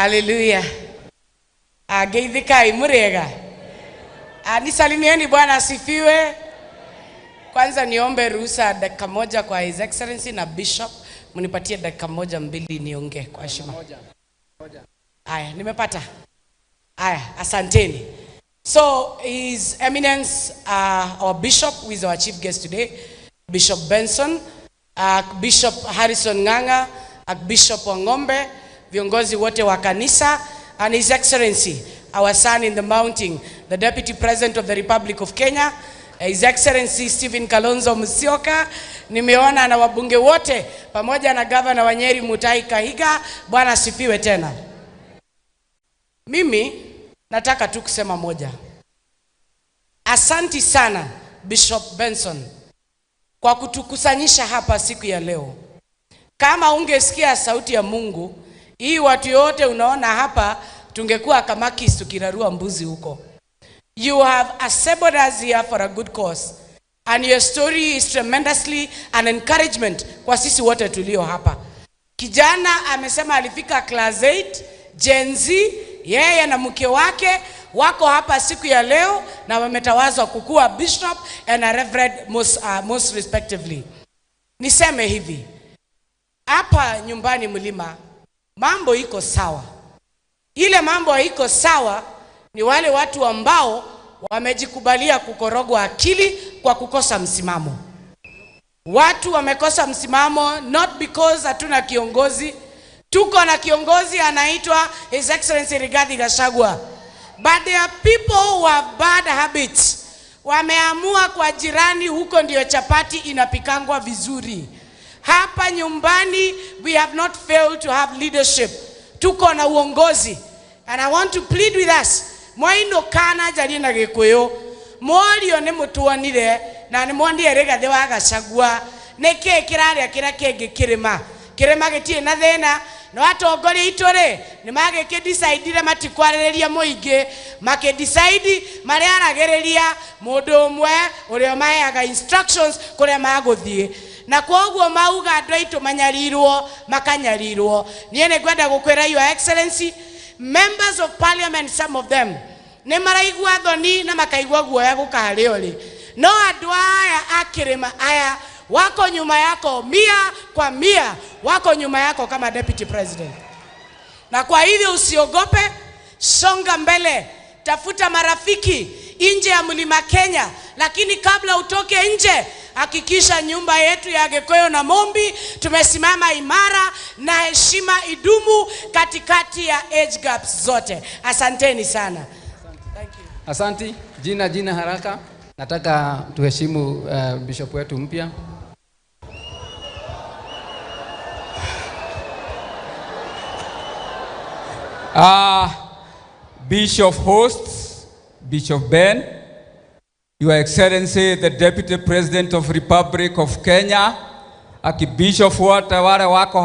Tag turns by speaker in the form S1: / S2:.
S1: Haleluya. Geithikai murega. Nisalimieni, Bwana asifiwe. Kwanza niombe ruhusa dakika moja kwa His Excellency na Bishop, mnipatie dakika moja mbili niongee kwa heshima. Aya, nimepata. Aya, asanteni. So His Eminence, our Bishop, who is our chief guest today, Bishop Benson, Bishop Harrison Ng'ang'a, Bishop Wang'ombe, viongozi wote wa kanisa, and His Excellency, our son in the mountain, the Deputy President of the Republic of Kenya, His Excellency Stephen Kalonzo Musyoka, nimeona na wabunge wote pamoja na Governor wa Nyeri Mutahi Kahiga. Bwana asifiwe tena. Mimi nataka tu kusema moja. Asanti sana, Bishop Benson, kwa kutukusanyisha hapa siku ya leo. Kama ungesikia sauti ya Mungu, hii watu yote unaona hapa tungekuwa kamaki tukirarua mbuzi huko. You have assembled us here for a good cause. And your story is tremendously an encouragement kwa sisi wote tulio hapa. Kijana amesema alifika class 8, Gen Z, yeye na mke wake wako hapa siku ya leo na wametawazwa kukuwa bishop and a reverend most respectively. Niseme hivi, hapa nyumbani Mlima mambo iko sawa. Ile mambo haiko sawa ni wale watu ambao wamejikubalia kukorogwa akili kwa kukosa msimamo. Watu wamekosa msimamo not because hatuna kiongozi. Tuko na kiongozi anaitwa His Excellency Rigathi Gachagua. But there are people who have bad habits. Wameamua kwa jirani huko ndio chapati inapikangwa vizuri. Hapa nyumbani we have not failed to have leadership. Tuko na uongozi. And I want to plead with us. Mwainũka njarie na Gĩkũyũ. Mworio nĩ mũtuonire na nĩ mwonire Rigathi wa Gachagua. Nĩkĩ kĩrarĩa kĩrĩa kĩngĩ kĩrĩma? Kĩrĩma gĩtirĩ na thĩna. No atongoria aitũ rĩ, nĩ magĩkĩdecidire matikwarĩrĩria mũingĩ, makĩdecide marĩaragĩrĩria mũndũ ũmwe ũrĩa ũmaheaga instructions kũrĩa magũthiĩ, na kwoguo mauga andũ aitũ manyarirwo makanyarirwo. Niĩ nĩ ngwenda gũkwĩra, Your Excellency, members of parliament, some of them nĩ maraigua thoni na makaigua guoya gũka harĩa ũrĩ, no andũ aya a kĩrĩma aya wako nyuma yako 100%, wako nyuma yako kama deputy president. Na kwa hivyo usiogope, songa mbele, tafuta marafiki nje ya Mlima Kenya, lakini kabla utoke nje, hakikisha nyumba yetu ya Gikuyu na Mumbi tumesimama imara na heshima idumu katikati ya age gaps zote. Asanteni sana. Thank you.
S2: Asanti. Jina, jina haraka. Nataka tuheshimu bishop wetu mpya.
S3: Bishop hosts, Bishop Ben, Your Excellency, the Deputy President of Republic of Kenya, Archbishop wote wale wako